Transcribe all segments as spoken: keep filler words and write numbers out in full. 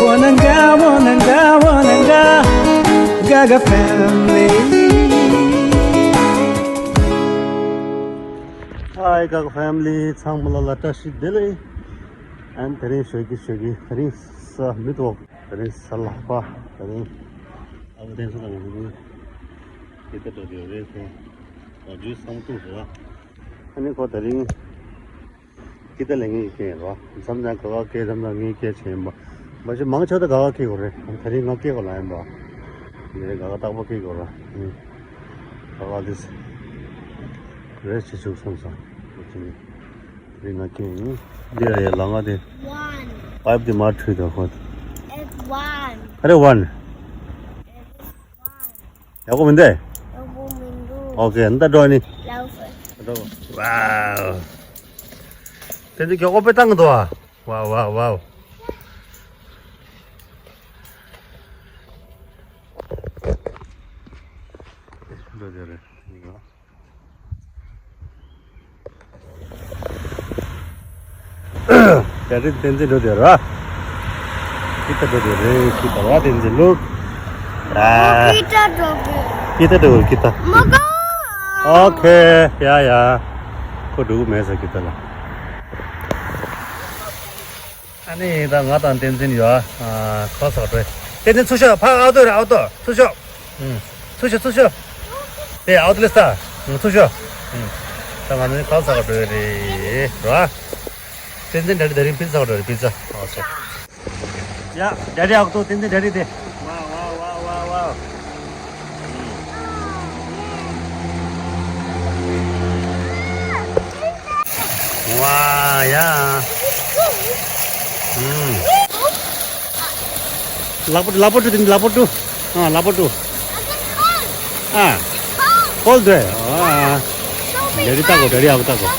Wananga, wananga, wananga, Gaga family. Hi, Gaga family. ཚང་མ་ལ་ལ་བཀྲ་ཤིས་བདེ་ལེགས། ཨན་དེ་རིང་ཞོགས་ཀྱི་ཞོགས་ཀྱི་དེ་རིང་གཟའ་མི་ཐོག་དེ་རིང་གཟའ་ལྷག་པ། དེ་རིང་ཨ་བོ་བསྟན་འཛིན་དང་ངེད་གཉིས་ཀི་ཏ་འགྲོ་གི་ཡོད་རེད་ཟེར། ཨ་ཇུས་བསམ་བློ་གཏོང་ཟེར་བ། ཨ་ནི་ཁོ་དེ་རིང་ཀི་ཏ་ལེན་མཁན་ཡིན་རོ། མཚམས་མཚམས་ག་བ་སྐད་མཚམས་མཚམས་ངའི་སྐད་ཆ་ཡིན་པ། མ་གཞི་མང་ཆེ་ད་ག་བ་སྐད་གོ་རེད། དེ་རིང་ང་སྐད་གོ་ལ་ཡིན་པ། འདི་རེད། ག་བ་རྟག་པར་སྐད་གོ་ར། ཨ་ནི་ག་བ་དེ་རེད་བྱེད་ཆུག་སོང་ཙང་། དེ་རིང་ང་སྐད་ཡིན། འདི་ར་ཡ་ལ་ང་དེ། One. ཕའིབ་དེ་མར་འཁྲུད་དང་ཁོ། It's one. ཨ་རེ་ཝན། It's one. ཡག་པོ་མི་འདུག་ཡག་པོ་མི་འདུག་ཨོ་ཁེ། ད་འགྲོ་ནི། ལགས་སོ། འགྲོ། ཝའོ། དེ་ཚོ་མགྱོགས་པོ་དཔེ་བཏང་གི་འདུག་ཨ། ཝའོ་ཝའོ་ཝའོ། འགྲོ་དེ་རེད། ད་རེས་བསྟན་འཛིན་འགྲོ་དེ་ར། ཀི་ཏ་འགྲོ་དེ་རེད། ཀི་ཏ་ར་བསྟན་འཛིན་ལུག་ཨ། ཀི་ཏ་འགྲོ་དེ། ཀི་ཏ་འགྲོ་ཀི་ཏ། མ་གོ་ཨོ་ཁེ། ཡ་ཡ། ཁོ་འགྲོ་གི་མེད་ཟེར་ཀི་ཏ་ལ། ཨ་ནི་ད་ང་དང་བསྟན་འཛིན་ཡོད་ཨ། ཁ་ས་འགྲོ། བསྟན་འཛིན་ཚུར་ཤོག་ཕར་ཨའོ་ཏོ་རེད། ཨའོ་ཏོ་ཚུར་ཤོག་ཚུར་ཤོག་ཚུར་ཤོག་དེ་ཨའོ་ཏོ་ལེ་ས། ཚུར་ཤོག་ད་ང་ཚོ་ཁ་ས་འགྲོ་རེད་ར། བསྟན་འཛིན་ཌེ་ཌི་དེ་རིང་པི་ཛ་འགྲོ་རེད། པི་ཛ། ཨོ་ཁེ། ཡ་ཌེ་ཌི་ཨའོ་ཏོ། བསྟན་འཛིན་ཌེ་ཌི་དེ། ཝའོ་ཝའོ་ཝའོ་ཝའོ་ཝའོ། ཝ་ཡ། ཨུམ། ལག་པ་ལག་པ་བཀྲུ། དེ་ལག་པ་བཀྲུ། ཨ་ལག་པ་བཀྲུ། ཨ། ཁོལ་འདྲ། ཨ། ཌེ་ཌི་ལྟ་གོ་ཌེ་ཌི་ཨའོ་ལྟ་གོ་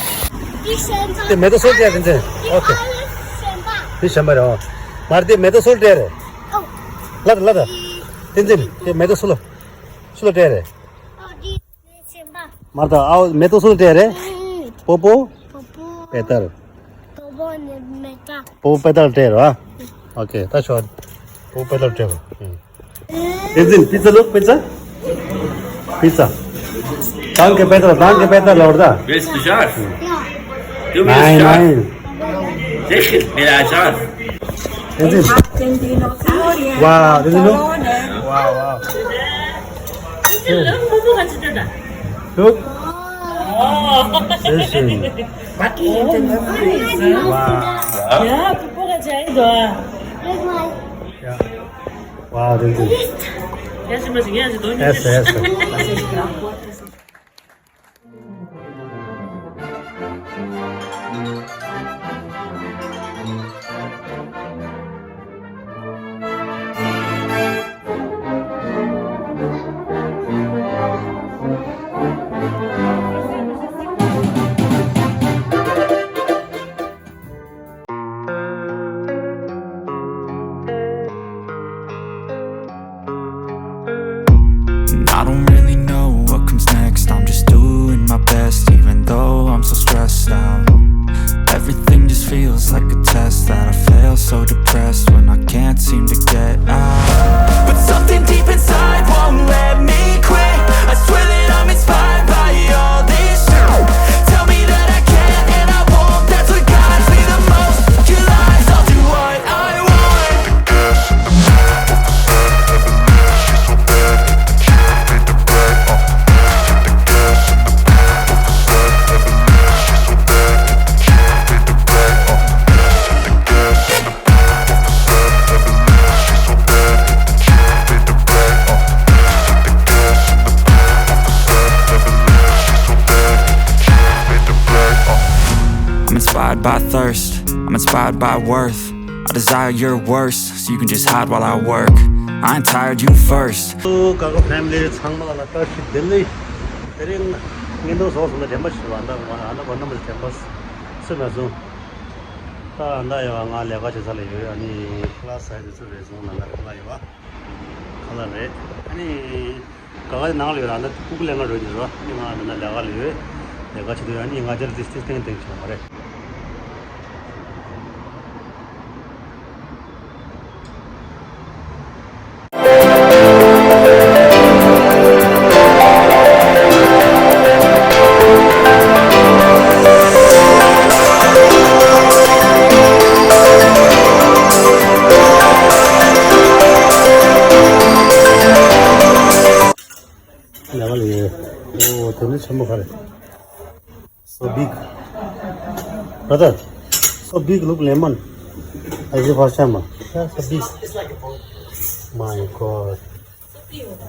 དེ་མེ་ཏོག་སོལ་ཅེས་བསྟན་འཛིན། ཨོ་ཁེ། དེ་གཞན་པ་རེད། ཨོ། མར་དེ་མེ་ཏོག་སོལ་སྤྲད་རེད། ལ་ད་ལ་ད། བསྟན་འཛིན་དེ་མེ་ཏོག་སོལ་ལ། སོལ་ལ་སྤྲད་རེད། མར་ད་ཨའོ་མེ་ཏོག་སོལ་ལ་སྤྲད་རེད། པོ་པོ། པོ་པོ། པེ་ཏལ། པོ་པོ་ནི་མེ་ཏོག་པོ་པོ་པེ་ཏལ་སྤྲད་རེད། ཨོ་ཁེ། ད་ཤོག་པོ་པོ་པེ་ཏལ་སྤྲད་རེད། བསྟན་འཛིན། པི་ཛ་ལུག་པི་ཛ། པི་ཛ། Danke, Peter. Danke, Peter, la verdad. Willst du Schaf? Du willst Nein, Schaf? Nein. Sicher, will er Schaf? Vamos. Wow, das ist noch. Wow, wow. Schön. Look. Sehr schön. Wow. Ja, Papa hat ja eh da. Ja. Wow, das ist. Erst mal singen, also doch nicht. Erst, erst. And I don't really know what comes next. I'm just doing my best, even though I'm so stressed out. Everything just feels like a test that I fail, so depressed when I can't seem to get out. But something deep inside won't let me quit. I swear that I'm inspired by all this shit. Tell me that I can and I won't. That's what guides me the most. Your lies all too wide. I want. I'm inspired by thirst, I'm inspired by worth. I desire your worst, so you can just hide while I work. I ain't tired, you first. Gaga family ཚང་མ་ལ་བཀྲ་ཤིས་བདེ་ལེགས། དེ་རིང་ངན་དུ་བཟོ་སོང་ན་དྲན་པ་ཞིག་ལ་འདའ་ང་ཨ་ན་གོ་ན་མ་དྲན་པ་སུ་མ་སོང་། ད་འདའ་ཡོད། ང་ལས་ཀ་བྱེད་ས་ལ་ཡོད། ཨ་ནི་ཁ་ལག་ཟ་ཡ་དེ་ཚོ་རེད་སོང་ན་ལ་ཁ་ལག་ཡོད་པ། ཁ་ལག་རེད། ཨ་ནི། ག་ག་ནང་ལ་ཡོད་ར། ད་ཀུ་ཀུ་ལེན་ག་རོལ་ནི་རོ། ནི་ང་འདི་ན་ལས་ཀ་ལ་ཡོད། ལས་ཀ་བྱེད་དུ་ཡོད། ནི་ང་རྒྱལ་ཏིས་ཏིས་ཏེང་ཏེང་བྱུང་བ་རེད། ཆེན་པོ་ག་རེད། So big. Brother, so big, look lemon. I see first time. Yeah, so big. My God.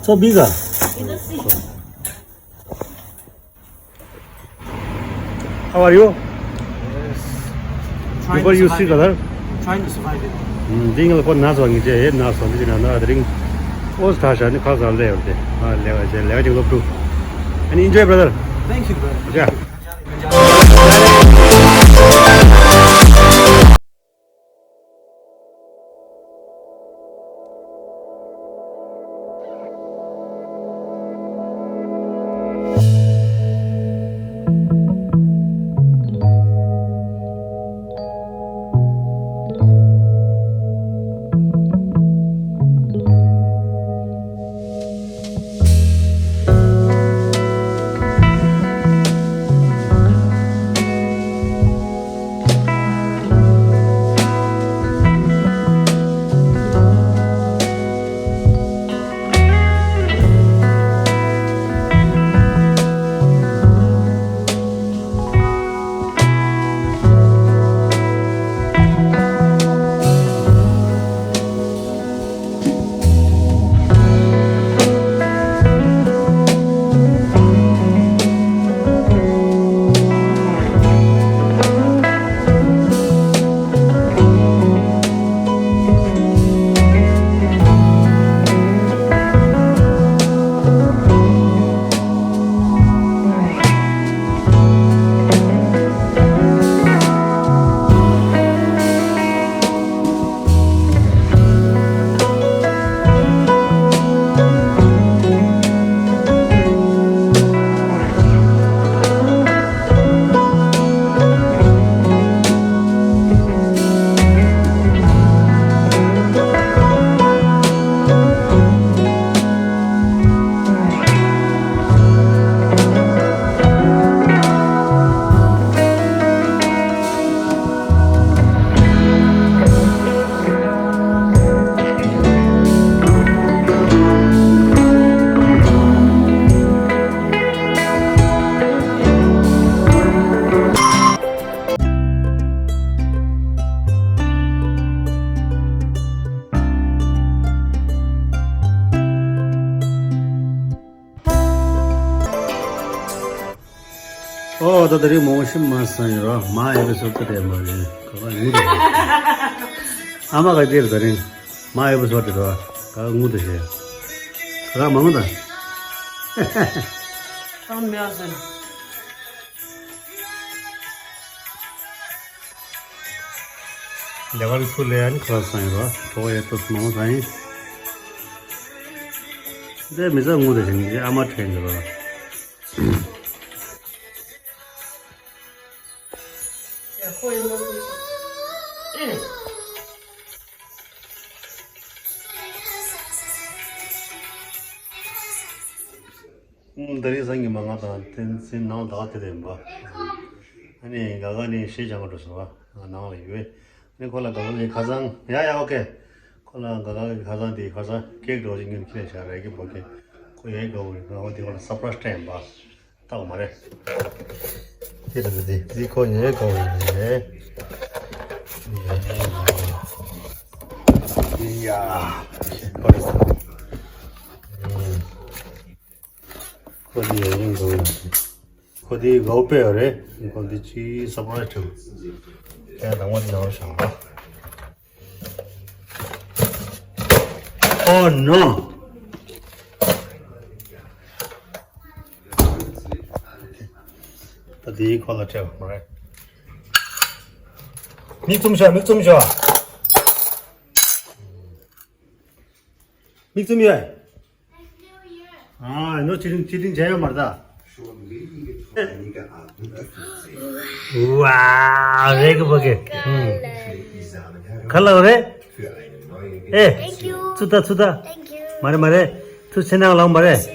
So big, ah? How are you? Yes. Trying Before to you survive see it. Brother. Trying to survive it. ཨུམ། འདི་ང་ལ་ཁོ་ན་ཚོ་ངི་ཅེ་ཡེ་ན་ཚོ་འདི་ན་ན་དེ་རིང་། ཨོ་ཐ་ཤ་ནི་ཁ་ས་ལེ་ཡོད་དེ། ཨ་ལེ་བ་ཅེ་ལེ་བ་ཅེ་ལོབ་ཏུ། And enjoy, brother. Thank you, brother. Yeah. ཨོ་ད་དེ་རིང་མོ་ཤི་མ་སང་ཡོད་ར་མ་ཨེ་པི་སོ་ཌི་དེ་མ་རེད་ག་ག་ངུ་དེ། ཨ་མ་ག་དེར་དེ་རིང་མ་ཨེ་པི་སོ་ཌི་དེ་ར་ག་ག་ངུ་དེ་ཤེས། ག་ག་མ་ངུ་ད། ལེ་བར་ཚུ་ལེ་ཡན་ཁ་སང་ཡོད་ར་གྲོགས་ཡེ་ཏོ་མོ་སང་ཡིན། དེ་མི་ཚ་ངུ་དེ་ཤེས་ཨ་མ་ཁྲེན་དེ་ར། ད་རེས་སང་ཉིན་མ་ང་དང་བསྟན་འཛིན་ནང་ལ་ད་དེ་ལས་པ། ཨ་ནི་ག་ག་ནི་ཞེས་བྱ་ང་འགྲོ་སོང་བ་ང་ནང་ལ་ཡོད། ཨ་ནི་ཁོ་ལ་ག་ག་ནི་ཁ་སང་ཡ་ཡ་ཨོ་ཀེ། ཁོ་ལ་ག་ག་གི་ཁ་སང་དེ་ཁ་སང་ཀེག་འགྲོ་ཞིག་ངས་ཁྱེར་བྱ་རེ་གི་པོ་ཀེ། ཁོ་ཡའི་ག་ག་ནི་ང་ཁོ་དེ་ཁོ་ལ་སར་པ་ར་ཡིས་སྤྲད་ཡིན་པ། ལྟ་བ་མ་རེད། དེ་རེད་དེ་དེ་ཁོ་ཡའི་ག་ག་ནི་རེད། ཡ། ཁོ་དེ་ཡང་ཡང་འགྲོ་ཡོད། ཁོ་དེ་གའུ་པེ་ཡོད་རེད། ཁོ་དེ་ཅི་སར་པ་ར་ཡིས་ཁྲིད། ཡང་དང་པོ་དེ་ནང་བཞག་པ། Oh no! ད་དེ་ཁོ་ལ་སྤྲད་པ་མ་རེད། མིག་བཙུམ་ཤོག་མིག་བཙུམ་ཤོག་མིག་བཙུམ་ཡོད། ཨ་ནོ་ཅི་རིང་ཅི་རིང་བྱས་ཡོད་མ་རེད་ད། ཝའོ་རེད་གི་བ་གི། ག་ལ་རེད། ཨེ། Thank you. ཚུ་ད་ཚུ་ད། Thank you. མ་རེད་མ་རེད། ཐུགས་ཆེ་གནང་ལགས་མ་རེད། ཆེ་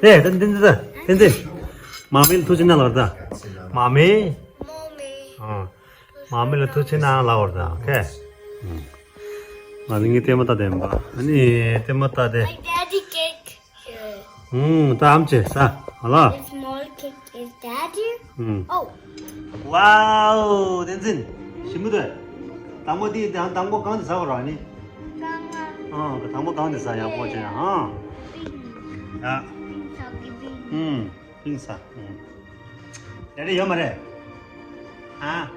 གནང་། རེད་ད་འདི་འདི་ད་འདི་འདི། མ་མི་ལ་ཐུགས་ཆེ་གནང་ལགས་ད། མ་མི། མོ་མི། ཨ། མ་མི་ལ་ཐུགས་ཆེ་གནང་ལབ་པ་རེད་ད། ཨོ་ཁེ། ང་ཚོ་ངའི་ལྟད་མོ་ལྟ་བསྡད་ཡིན་པ། ཨ་ནི་ལྟད་མོ་ལྟ་སྟེ། My daddy cake here. ཨུམ། ད་ཨམ་ཆི་ཟ་ཨ་ལ། A small cake. Is that you? ཧུམ། Oh, ཝའོ། བསྟན་འཛིན། ཞིམ་པོ་འདུག་དང་པོ་དེ་དང་དང་པོ་གང་དེ་ཟ་བ་ར་ནི། Ganga. ཨང་། དང་པོ་གང་དེ་ཟ་ཡག་པོ་བྱས་ཨང་། ཡ། Pink. Pink. ཧུམ། ཕིང་ས། ཧུམ། ལས་རེ་ཡོད་མ་རེད། ཨ།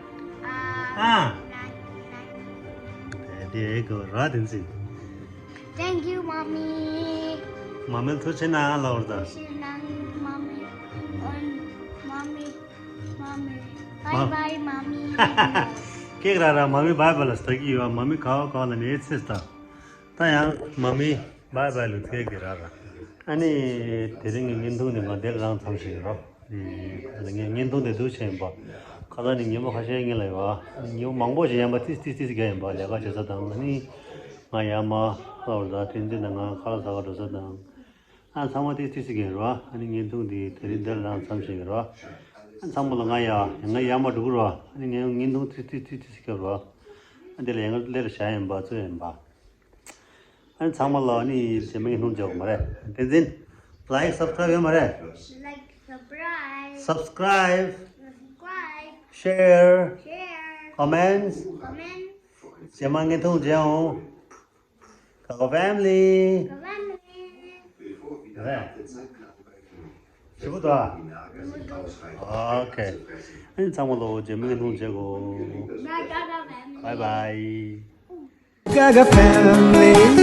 ཨ། དེ་དེ་གོ་ར་བསྟན་འཛིན། Thank you, mommy. མ་མེལ་ཐུགས་ཆེ་ན་ལ་བར་ད། Mommy. Mommy. Mommy. Bye bye, mommy. ཀེག་ར་ར་མ་མི་བའི་བའི་ལ་སྟག་གི་ཡོད། མ་མི་ག་བ་ག་བ་ལ་ནས་ཚེ་སྟག་ད་ཡང་མ་མི་བའི་བའི་ལ་ཐུག་གི་ར་ར། ཨ་ནི་དེ་རིང་གི་བརྙན་ཐུང་འདི་ང་འདིར་རང་མཚམས་ཤིག་རོ། ངས་བརྙན་ཐུང་དེ་འདུག་བྱས་ཡིན་པ། ཁ་སང་ནི་ཉིན་མོ་ཁ་ཤས་ངེས་ལ་ཡོད་ཨ། ཉིན་མོ་མང་པོ་ཞིག་ཡན་པ་ཏིས་ཏིས་ཏིས་རྒྱག་ཡིན་པ། ལས་ཀ་བྱེད་ས་དང་ཨ་ནི་ང་ཡར་མར་ལྷོ་ར་བསྟན་འཛིན་དང་ང་ཁ་ལག་ཟ་ག་འགྲོ་ས་དང་། ཨ་ཚང་མ་ཏིས་ཏིས་རྒྱག་རོ། ཨ་ནི་བརྙན་ཐུང་འདི་དེ་རིང་འདིར་རང་མཚམས་ཤིག་རོ། ཨ་ཚང་མ་ལ་ང་ཡ་ང་ཡར་མར་འགྲོ་གི་རོ། ཨ་ནི་ངས་བརྙན་ཐུང་ཏིས་ཏིས་ཏིས་ཏིས་རྒྱག་རོ། ཨ་འདི་ལ་ཡང་ལེ་ལ་བྱ་ཡིན་པ་ཚོ་ཡིན་པ། ཨ་ནི་ཚང་མ་ལ་ཨ་ནི་རྗེས་མའི་སྣུམ་བརྗོད་མ་རེད། བསྟན་འཛིན། Like subscribe ཡོད་མ་རེད། Like, subscribe. Subscribe, Subscribe. Share, Share. Comments. Comment. རྗེས་མ་བརྙན་ཐུང་མཇལ་འོང་། Kago family. Comment. རེད། ཞིབ་པོ་འདུག་ཨ། Okay. ཨ་ནི་ཚང་མ་ལ་རྗེས་མའི་སྣུམ་བརྗོད་གོ། Bye, Gaga family. Bye bye. Gaga family.